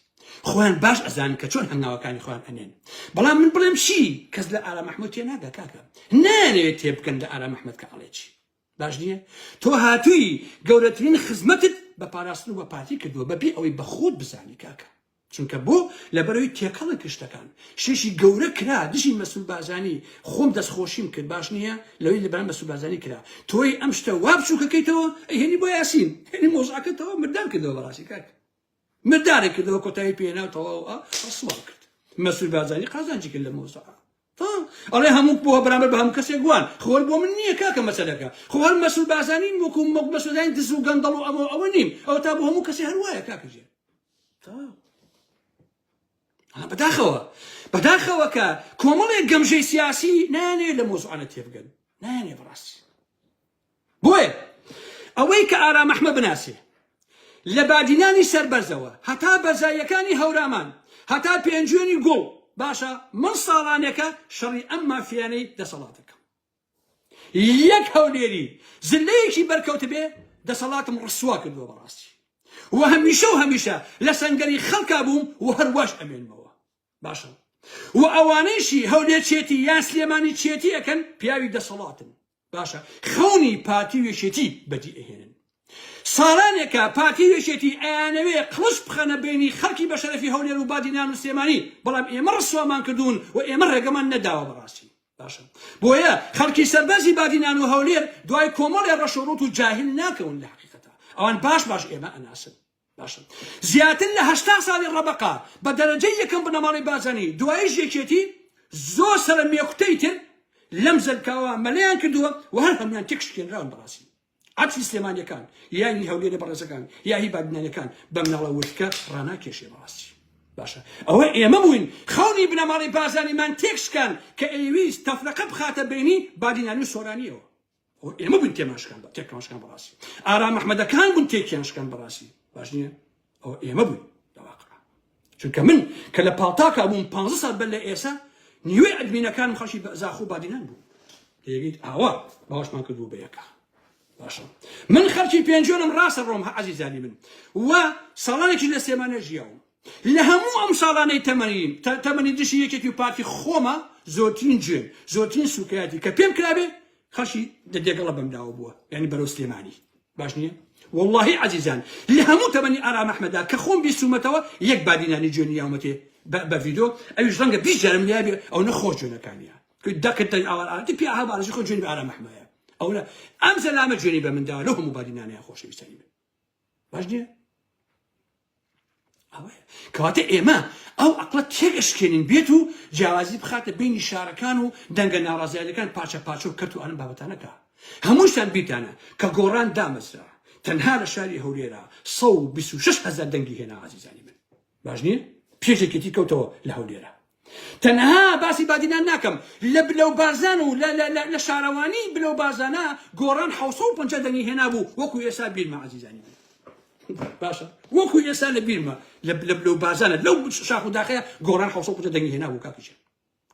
خۆیان باش ئەزانن کە چۆن هەنگاوەکانی خۆیان ئەنێن بەڵام من بڵێم چی کەس لە ئارام ئەحمەد تێناگا کاکە نایانەوێت تێبگەن لە ئارام ئەحمەد کە ئەڵێ چی باش نییە تۆ هاتووی گەورەترین خزمەتت بە پاراستن و بە پارتی کردووە بەبێ ئەوەی بە خۆت بزانی کاکە چونکە بۆ؟ لەبەرئەوەی تێکەڵە کرد شتەکان. شتێکی گەورە کرا دژی مەسرور بارزانی خۆم دەست خۆشیم کرد باش نییە لەوەی لەبەرامبەر مەسرور بارزانی کرا تۆی ئەم شتە وا بچوکەکەیتەوە ئەیهێنی بۆ یاسین هێنی مۆزعەکە تەواو مردار کردەوە بەڕاستی کاک مردارێک کردەوە کۆتایی پێنا و تەواو ئە ڕسوا کرد مەسرور بارزانی قازانجی کرد لە مۆزعە ئەڵێ هەموو بۆ بەرامبەر بە هەموو کەسێک وان خۆر بۆ من نییە کاکە مەسەلەکە خۆ هەر مەسرور بارزانی وەکو مەسرور بارزانی دز و گەندەڵ و ئەمە ئەوە نیم ئەوە تا بۆ هەموو کەسێ هەر وایە کاکە گیان بەداخەوە بەداخەوە کە کۆمەڵێک گەمژەی سیاسی نانێ لە مۆزوعانە تێبگەن نانێ بەڕاستی بۆیە ئەوەی کە ئارام ئەحمە بناسێ لە بادینانی سەربەرزەوە هەتا بەرزاییەکانی هەورامان هەتا پێنجوێنی گوڵ باشە من ساڵانێکە شەڕی ئەم مافیانەی دەسەڵاتەکەم یەک هەولێری زلەیەکی بەرکەوتبێ دەسەڵاتم ڕسوا کردووە بەڕاستی و هەمیشە و هەمیشە لە سەنگەری خەڵکا بووم و هەرواش ئەمێنمەوە باشە و ئەوانەیشی هەولێر چێتی یان سلێمانی چێتی ئەکەن پیاوی دەسەڵاتن باشە خەونی پارتی و یەکێتی بەدی ئەهێنن ساڵانێکە پارتی و یەکێتی ئەیانەوێ قڵش بخەنە بینی خەڵکی بەشەرەفی هەولێر و بادینان و سلێمانی بەڵام ئێمە ڕسوامان کردوون و ئێمە ڕێگەمان نەداوە بەڕاستی باشە بۆیە خەڵکی سەربەرزی بادینان و هەولێر دوای کۆمەڵێ ڕەش و ڕوت و جاهیل ناکەون لە حقیقەتە ئەوان باش باش ئێمە ئەناسن باشە زیاتر لە 80 ساڵی ڕەبەقا بە دەرەجەی یەکەم بنەماڵەی بارزانی دوایش یەکێتی زۆر سەرە مێکوتەی تر لەم زەلکاوە مەلەیان کردووە و هەر هەمویان تێکشکێنراون بەڕاستی عەتفی سلێمانیەکان یا هی هەولێرە بەڕێزەکان یا هی بادینانەکان بە مناڵە وردکە ڕاناکێشێ بەڕاستی باشە ئەوە ئێمە بووین خەونی بنەماڵەی بارزانیمان تێکشکان کە ئەیویست تەفرەقە بخاتە بینی بادینانی و سۆرانیەوە ئەوە ئێمە بووین تێمان شکان تێکمان شکان بەڕاستی ئارام ئەحمەدەکان بوون تێکیان شکان بەڕاستی باش نییە ئەوە ئێمە بووین لە واقع چونکە من کە لە پاڵتاکا بووم پ ساڵ بەر لە ئێسا نیوەی ئەدمینەکانم خەڵکی زاخۆ بادینان بوو تێگەیت ئاوا باوەشمان کردووە بە یەکە. باشە من خەڵکی پێنجۆنم ڕاستە ڕۆم عەزیزانی من و ساڵانێکی لە سلێمانە ژیاوم لە هەموو ئەم ساڵانەی تەمەنی تەمەنی دژی یەکێتی و پارتی خۆمە زۆرترین جوێن زۆرترین سوکایەتی کە پێم کرابێ خەڵکی دە دێگەڵە بەمداوە بووە یعنی بەرەو سلێمانی باش نییە واللهی عەزیزان لە هەموو تەمەنی ئارام ئەحمەدا کە خۆم بیستومەتەوە یەک بادینانی جوێنی یاومەتێ بە ڤیدۆ ئەویش ڕەنگە 20 جارم لابێ ئەو نە خۆش جوێنەکانیە دەکرد ئاوارئاتی پێ ئاها بارزی خۆ جوێنی بە ئارام ئەحمەیە ئەو نە ئەم زەلامە جوێنی بە من دا لەو هەموو بادینانەیە خۆشەویستانی من باش نییە ئەوەیە کەواتە ئێمە ئەو عقلە تێگەشکێنین بێت و جیاوازی بخاتە بینی شارەکان و دەنگە ناڕازیالەکان پارچە پارچە و کەرت و ئەم بابەتانەکە هەمووشتان بیتانە کە گۆڕان دامەزرا تەنها لە شاری هەولێرا 126 هەزار دەنگی هێنا عزیزانی من باش نییە پێشێکێتی کەوتەوە لە هەولێرە تەنها باسی بادینان ناکەم لە بلەو بارزان و لە شارەوانی بلەو بارزانە گۆڕان 750 دەنگی هێنابوو وەکو ئێستا بیرمە عزیزانی من باشە وەکو ئێستا لە بیرمە لە بلەو بارزانە لەو شاخ و داخەیە گۆڕان 750 دەنگی هێنابوو کاکیشە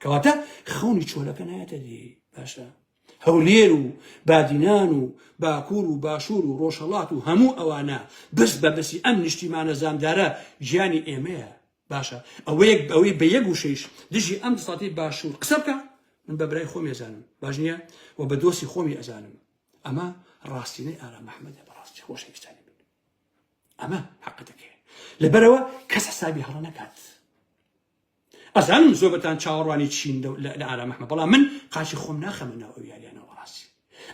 کەواتە خەونی چۆلەکە نایەتە دی باشە هەولێر و بادینان و باکوور و باشوور و ڕۆژهەڵات و هەموو ئەوانە بس بە بەسی ئەم نیشتیمانە زامدارە گیانی ئێمەیە باشە ئەوەیەک ئەوەی بە یەک وشەیش دژی ئەم دەسەڵاتی باشوور قسە بکە من بە برای خۆمی ئەزانم باش نییە و بە دۆستی خۆمی ئەزانم ئەمە ڕاستینەی ئارام ئەحمەدە بەڕاستی خۆشەویستانی من ئەمە حەقەتەکەیە لەبەرەوە کەس حسابی هەڵە نەکات ئەزانم زۆربەتان چاوەڕوانی چین لە ئارام ئەحمەد بەڵام من قاچی خۆم ناخەمە ناو ئەو یاریانەوە بەڕاستی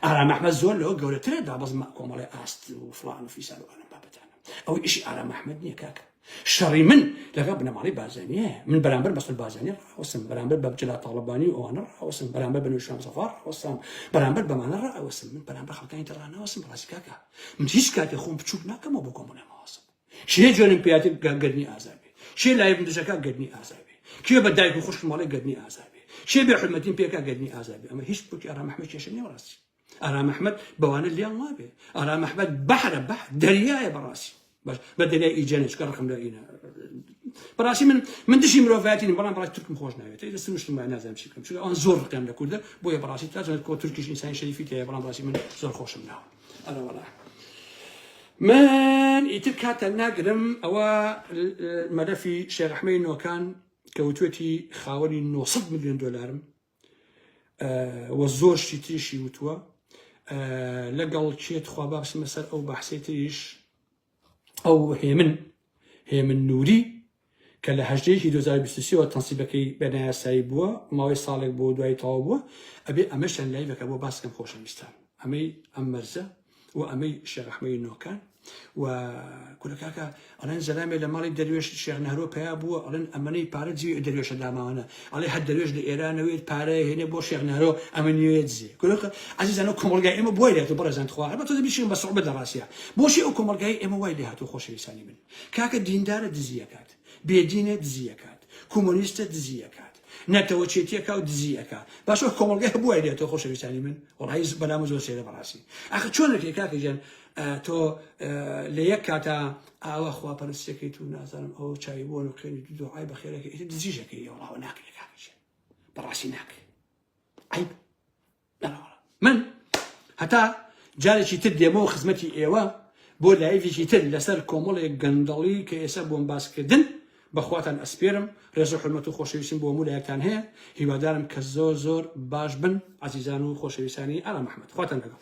ئارام ئەحمەد زۆر لەوە گەورەترە دابەزمە کۆمەڵی ئاست و فڵان و فیسار و ئەم بابەتانە ئەو ئیشی ئارام ئەحمەد نییە کاکە شەڕی من لەگەڵ بنەماڵەی بارزانیە من بەرامبەر مەسعود بارزانی ڕاوەستم بەرامبەر بە جەلال تاڵەبانی و ئەوانە ڕاوەستم بەرامبەر بە نەوشیروان مستەفا ڕاوەستم بەرامبەر بەمانە ڕاوەستم من بەرامبەر خەڵکانی تر ڕاناوەستم بەڕاستی کاکە من هیچ کاتێ خۆم بچووک ناکەمەوە بۆ کۆمەڵی ماوەستم کێ جوێنم پێیاتی گەرمی ئازا بێ کێ لایڤم دژەکا گەرمی ئازا بێ کێ بە دایک و خوشکم ئەڵێ گەرمی ئازا بێ کێ بێ حورمەتیم پێکا گەرمی ئازا بێ ئەمە هیچ بۆکی ئارام ئەحمەد کێشە نییە بەڕاستی ئارام ئەحمەد بەوانە لێڵ نابێ ئارام ئەحمەد بەحرە بەحر دەریایە بەڕاستی باش بە دەریای ئیجەنە چکە ڕقم لە ئینە بەڕاستی من من دژی مرۆڤایەتی نیم بەڵام بەڕاستی تورکم خۆش ناوێت لە سروشتم وایە نازانم چی بکەم چونکە ئەوان زۆر ڕقیان لە کوردە بۆیە بەڕاستی تا کۆ تورکیش ئینسانی شەریفی تێیە بەڵام بەڕاستی من زۆر خۆشم ناوە ئەرە وەڵا من ئیتر کاتە ناگرم ئەوە مەلەفی شێخ ئەحمەی نۆکان کە وتوێتی خاوەنی 900 میلیۆن دۆلارم وە زۆر شتی تریشی وتووە لەگەڵ کێ تخوا با بچمە سەر ئەو بەحسەی تریش ئەو هێمن هێمن نووری کە لە هەژدەیەکی 2023 وە تەنسیبەکەی بە نایاسایی بووە ماوەی ساڵێک بۆ دوایی تەواو بووە ئەبێ ئەمەشیان لایڤەکە بۆ باسکەم خۆشەویستان ئەمەی ئەم مەرزە و ئەمەی شێخ ئەحمەدی نۆکان و کورە کاکە ئەڵێن زەلامێ لە ماڵی دەروێش شێخ نەهرۆ پەیا بووە ئەڵێن ئەمەنەی پارە جی دەروێشە داماوانە ئەڵێ هەر دەروێش لە ئێرانەوێت پارە هێنێ بۆ شێخ نەهرۆ ئەمە نیوێت زێ کورە عەزیزان ئەو کۆمەڵگای ئێمە بۆی لێهاتوو بەڕێزان تخوا هەر بە تۆ دەبیشین بە سوعبەت لە ڕاستیا بۆچی ئەو کۆمەڵگای ئێمە وای لێهاتوو خۆشەویستانی من کاکە دیندارە دزی ئەکات بێدینە دزی ئەکات کۆمۆنیستە دزی ئەکات نەتەوەچێتیەکە و دزی ئەکا باشە کۆمەڵگای هەبوو وای لێهاتوو خۆشەویستانی من وەڵی بەلامە زۆر سەیرە بەڕاستی ئاخر چۆن دەکرێت کاکە گیان تۆ لە یەک کاتا ئاوا خواپەرستیەکەیت و نازانم ئەو چاوی بۆن و خوێنی دوعای بەخێرەکەی ئیتر دزیشەکەی وەڵاوە ناکرێت کاکە گیان بەڕاستی ناکرێت عیب من هەتا جارێکی تر دێمەوە خزمەتی ئێوە بۆ لایڤێکی تر لەسەر کۆمەڵێک گەندەڵی کە ئێستا بۆم باسکردن بەخواتان ئەسپێرم ڕێز و حرمەت و خۆشەویستیم بۆ هەموو لایەکتان هەیە هیوادارم کە زۆر زۆر باش بن عزیزان و خۆشەویستانی ئارام ئەحمەد خواتان لەگەڵ.